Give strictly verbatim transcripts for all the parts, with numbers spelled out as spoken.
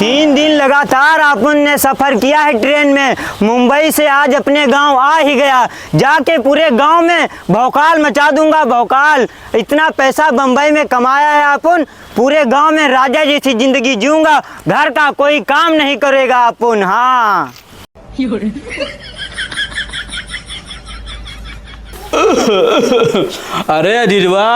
तीन दिन लगातार अपन ने सफर किया है ट्रेन में। मुंबई से आज अपने गांव आ ही गया। जाके पूरे गांव में भौकाल मचा दूंगा, भौकाल। इतना पैसा बम्बई में कमाया है अपन, पूरे गांव में राजा जैसी जिंदगी जीऊंगा। घर का कोई काम नहीं करेगा अपन। हाँ। अरे अजीजवा,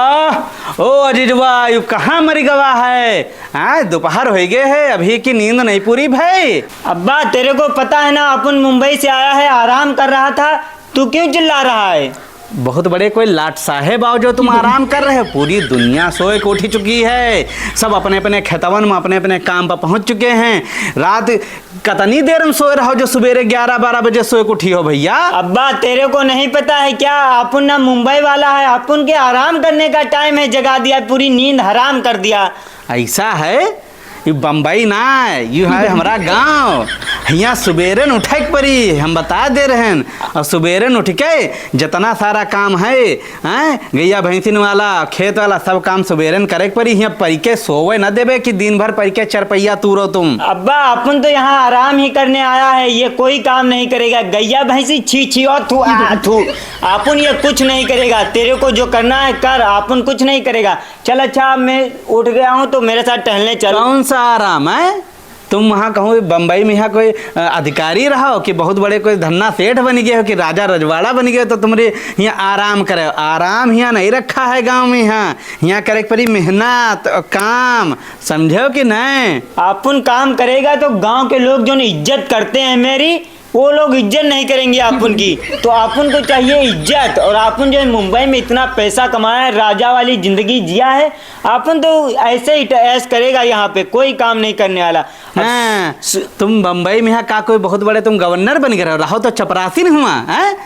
ओ अजीजवा, यू कहाँ मरी गवा है? हाँ, दोपहर होइ गए है, अभी की नींद नहीं पूरी भई? अब्बा, तेरे को पता है ना, अपन मुंबई से आया है, आराम कर रहा था, तू क्यों चिल्ला रहा है? बहुत बड़े कोई लाट साहेब आओ जो तुम आराम कर रहे हो। पूरी दुनिया सोए के उठी चुकी है, सब अपने अपने खेतवन में अपने अपने काम पर पहुंच चुके हैं। रात कतनी देर में सोए रहो जो सुबेरे ग्यारह बारह बजे सोए के उठी हो भैया? अब्बा, तेरे को नहीं पता है क्या? अपन ना मुंबई वाला है, अपन के आराम करने का टाइम है, जगा दिया, पूरी नींद हराम कर दिया। ऐसा है? ये बम्बई ना है, यू है हमारा गांव। हियाँ सुबेरे न उठे के पड़ी, हम बता दे रहे हैं। और सुबेरे न उठ के जितना सारा काम है, हैं, गैया भैंसिन वाला, खेत वाला, सब काम सुबेरे न करे के पड़ी। हियाँ परि के सोवे न देबे कि दिन भर परि के चरपैया तूरो तुम। अब्बा, अपन तो यहाँ आराम ही करने आया है, ये कोई काम नहीं करेगा। गैया भैंसी, छी छी और थू आ थू। अपन ये कुछ नहीं करेगा, तेरे को जो करना है कर, अपन कुछ नहीं करेगा। चल अच्छा, अब मैं उठ गया हूँ तो मेरे साथ टहलने चल। कौन सा आराम है? तुम वहाँ कहूँ बम्बई में यहाँ कोई, अ, अधिकारी रहो कि बहुत बड़े कोई धन्ना सेठ बन गए हो कि राजा रजवाड़ा बन गए हो तो तुमरे यहाँ आराम करे हो। आराम यहाँ नहीं रखा है गाँव में। यहाँ, यहाँ करे के पड़ी मेहनत और काम, समझो कि नहीं? अपन काम करेगा तो गाँव के लोग जो इज्जत करते हैं मेरी, वो लोग इज्जत नहीं करेंगे अपन की। तो अपन को चाहिए इज्जत। और अपन जो है मुंबई में इतना पैसा कमाया है, राजा वाली जिंदगी जिया है, अपन तो ऐसे ही ऐश करेगा, यहाँ पे कोई काम नहीं करने वाला। अब हाँ, सु- तुम बम्बई में यहाँ का कोई बहुत बड़े तुम गवर्नर बन गए रहो, रहो तो चपरासी नहीं हुआ, हैं?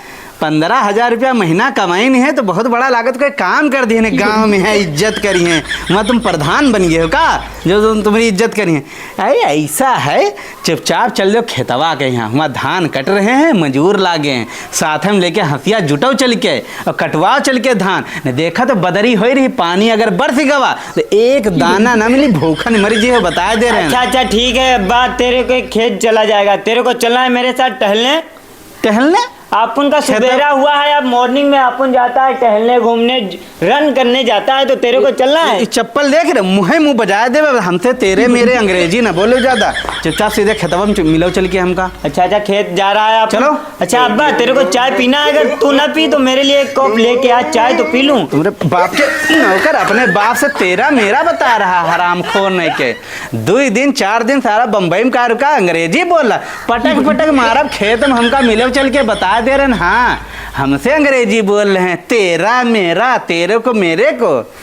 पन्द्रह हजार रुपया महीना कमाई नहीं है तो बहुत बड़ा लागत कोई काम कर दिए गाँव में है, इज्जत करी है। वहाँ तुम प्रधान बन गए हो का, जो तुम, तुम्हारी इज्जत करी है? अरे ऐसा है, चुपचाप चल जाओ खेतवा के यहाँ, वहाँ धान कट रहे हैं, मजूर लागे हैं, साथ में लेके हंसिया जुटो चल के और कटवाओ चल के धान। न देखा तो बदरी होई रही, पानी अगर बरस गवा तो एक दाना ना मिली, भूखन मर जी हो, बता दे रहे हैं। अच्छा, अच्छा, ठीक है, अब्बा, तेरे को खेत चला जाएगा, तेरे को चलना है मेरे साथ टहलने। टहलने? अपन का खेत सुबेरा हुआ है, अब मॉर्निंग में अपन जाता है टहलने, घूमने, रन करने जाता है, तो तेरे को चलना है? ये चप्पल देख रहे, मुँहे मुँह बजाए देवे, हमसे तेरे मेरे अंग्रेजी ना बोलो ज्यादा। चुपचाप सीधे खेतवा में चु-, मिलो चल के हमका। अच्छा, अच्छा, खेत जा रहा है आप? चलो। अच्छा अब्बा, तेरे को चाय पीना है, अगर तू ना पी तो मेरे लिए एक कप लेके आ, चाय तो पी लूं। तुम्हारे बाप के नौकर अपने बाप से तेरा मेरा बता रहा, हरामखोर नहीं के। दुई दिन, चार दिन सारा बम्बई में का रुका, अंग्रेजी बोल रहा। पटक पटक मारब खेत में, हमका मिलो चल के बता दे रहे हैं। हाँ, हमसे अंग्रेजी बोल रहे हैं, तेरा मेरा, तेरे को मेरे को।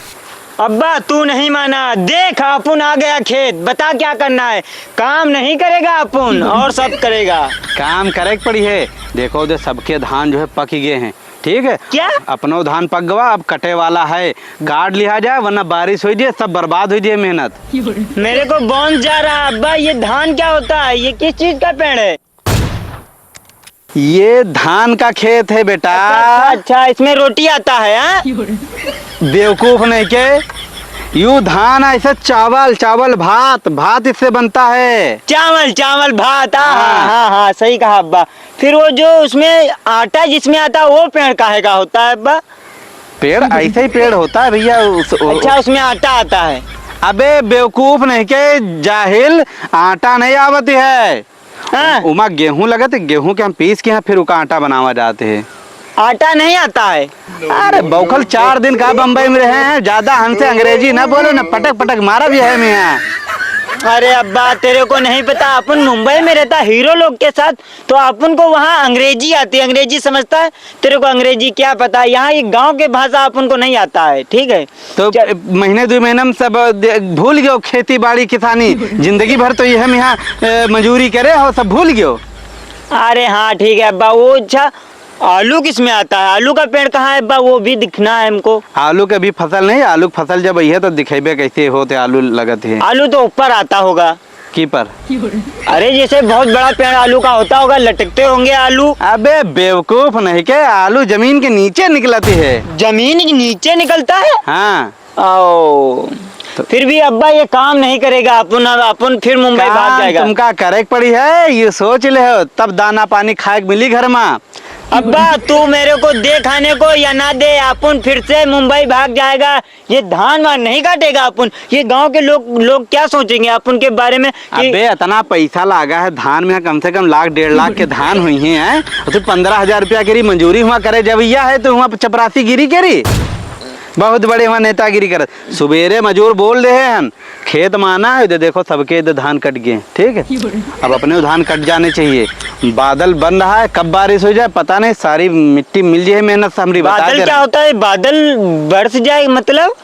अब्बा, तू नहीं माना, देख, अपुन आ गया खेत, बता क्या करना है? काम नहीं करेगा अपुन, और सब करेगा। काम करे के पड़ी है। देखो, उधर सबके धान जो है पक गए हैं, ठीक है? क्या? अपनो धान पक गवा, अब कटे वाला है, काट लिया जाए, वरना बारिश हो जाए, सब बर्बाद हो जाए मेहनत। मेरे को बौंस जा रहा है, अब्बा, ये धान क्या होता है? ये किस चीज का पेड़ है? ये धान का खेत है बेटा। अच्छा, अच्छा, अच्छा, इसमें रोटी आता है, हाँ? बेवकूफ नहीं के, यू धान ऐसे चावल, चावल भात, भात इससे बनता है। चावल, चावल भात, हाँ, हाँ, हाँ। हाँ, हाँ, सही कहा अब्बा। फिर वो जो उसमें आटा जिसमें आता है, वो पेड़ काहे का होता है अब्बा? पेड़ ऐसे ही पेड़ होता है भैया, उस, उ-, अच्छा, उसमें आटा आता है। अबे बेवकूफ नहीं के, जाहिल, आटा नहीं आवत है। हाँ। उमा गेहूं लगत, गेहूं के हम पीस के यहाँ फिर उका आटा बनावा जाते हैं। आटा नहीं आता है? अरे बौखल, चार दिन का बम्बई में रहे हैं, ज्यादा हमसे अंग्रेजी ना बोलो, ना पटक पटक मारा भी है मियाँ। अरे अब्बा, तेरे को नहीं पता, अपन मुंबई में रहता हीरो लोग के साथ, तो अपन को वहाँ अंग्रेजी आती है, अंग्रेजी समझता है। तेरे को अंग्रेजी क्या पता, यहाँ ये गांव के भाषा अपन को नहीं आता है, ठीक है? तो चल। महीने दुई महीने में सब दे-, भूल गयो खेती बाड़ी किसानी, जिंदगी भर तो ये हम यहाँ, ए, मजूरी करे हो, सब भूल गयो। अरे हाँ, ठीक है अब्बा, वो अच्छा, आलू किस में आता है? आलू का पेड़ कहाँ है अब्बा? वो भी दिखना है हमको। आलू के अभी फसल नहीं, आलू के फसल जब अइहे तो दिखेबे कैसे होते आलू लगत है। आलू तो ऊपर आता होगा। की पर? अरे, जैसे बहुत बड़ा पेड़ आलू का होता होगा, लटकते होंगे आलू। अबे बेवकूफ नहीं के, आलू जमीन के नीचे निकलती है। जमीन के नीचे निकलता है? हाँ। ओ, फिर भी अब्बा ये काम नहीं करेगा, अपन, अपन फिर मुंबई भाग जाएगा। तुमका करे के पड़ी है, ये सोच ले हो, तब दाना पानी खाए के मिली घर मा। अब्बा, तू मेरे को दे खाने को या ना दे, अपन फिर से मुंबई भाग जाएगा। ये धान वान नहीं काटेगा अपन, ये गांव के लोग, लोग क्या सोचेंगे अपन के बारे में कि अबे, इतना पैसा लागा है धान में, कम से कम लाख डेढ़ लाख के धान हुई हैं, हैं? और तू पन्द्रह हजार रुपया के री मजूरी हुआ करे, जब यह है तो हुआ चपरासी गिरी के री, बहुत बड़े हुआ नेतागिरी करत। सुबेरे मजूर बोल रहे हैं, खेत में आना है, इधर देखो सबके इधर धान कट गए, ठीक है? अब अपने धान कट जाने चाहिए। बादल बन रहा है, कब बारिश हो जाए पता नहीं, सारी मिट्टी मिल जाए, मेहनत से हमरी बता बादल दे क्या रहे हैं। होता है? बादल बरस जाए मतलब?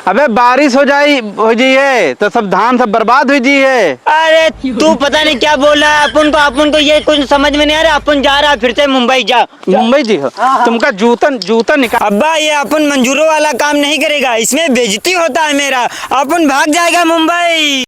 अबे बारिश हो जाए, हो जाइए तो सब धान सब बर्बाद हो जाइए। अरे तू पता नहीं क्या बोल रहा है, अपन को, अपन को ये कुछ समझ में नहीं आ रहा, अपन जा रहा फिर से मुंबई जा। मुंबई जी हो, हाँ, हाँ। तुमका जूतन, जूतन निकाल। अब्बा, ये अपन मंजूरों वाला काम नहीं करेगा, इसमें बेइज्जती होता है मेरा, अपन भाग जाएगा मुंबई।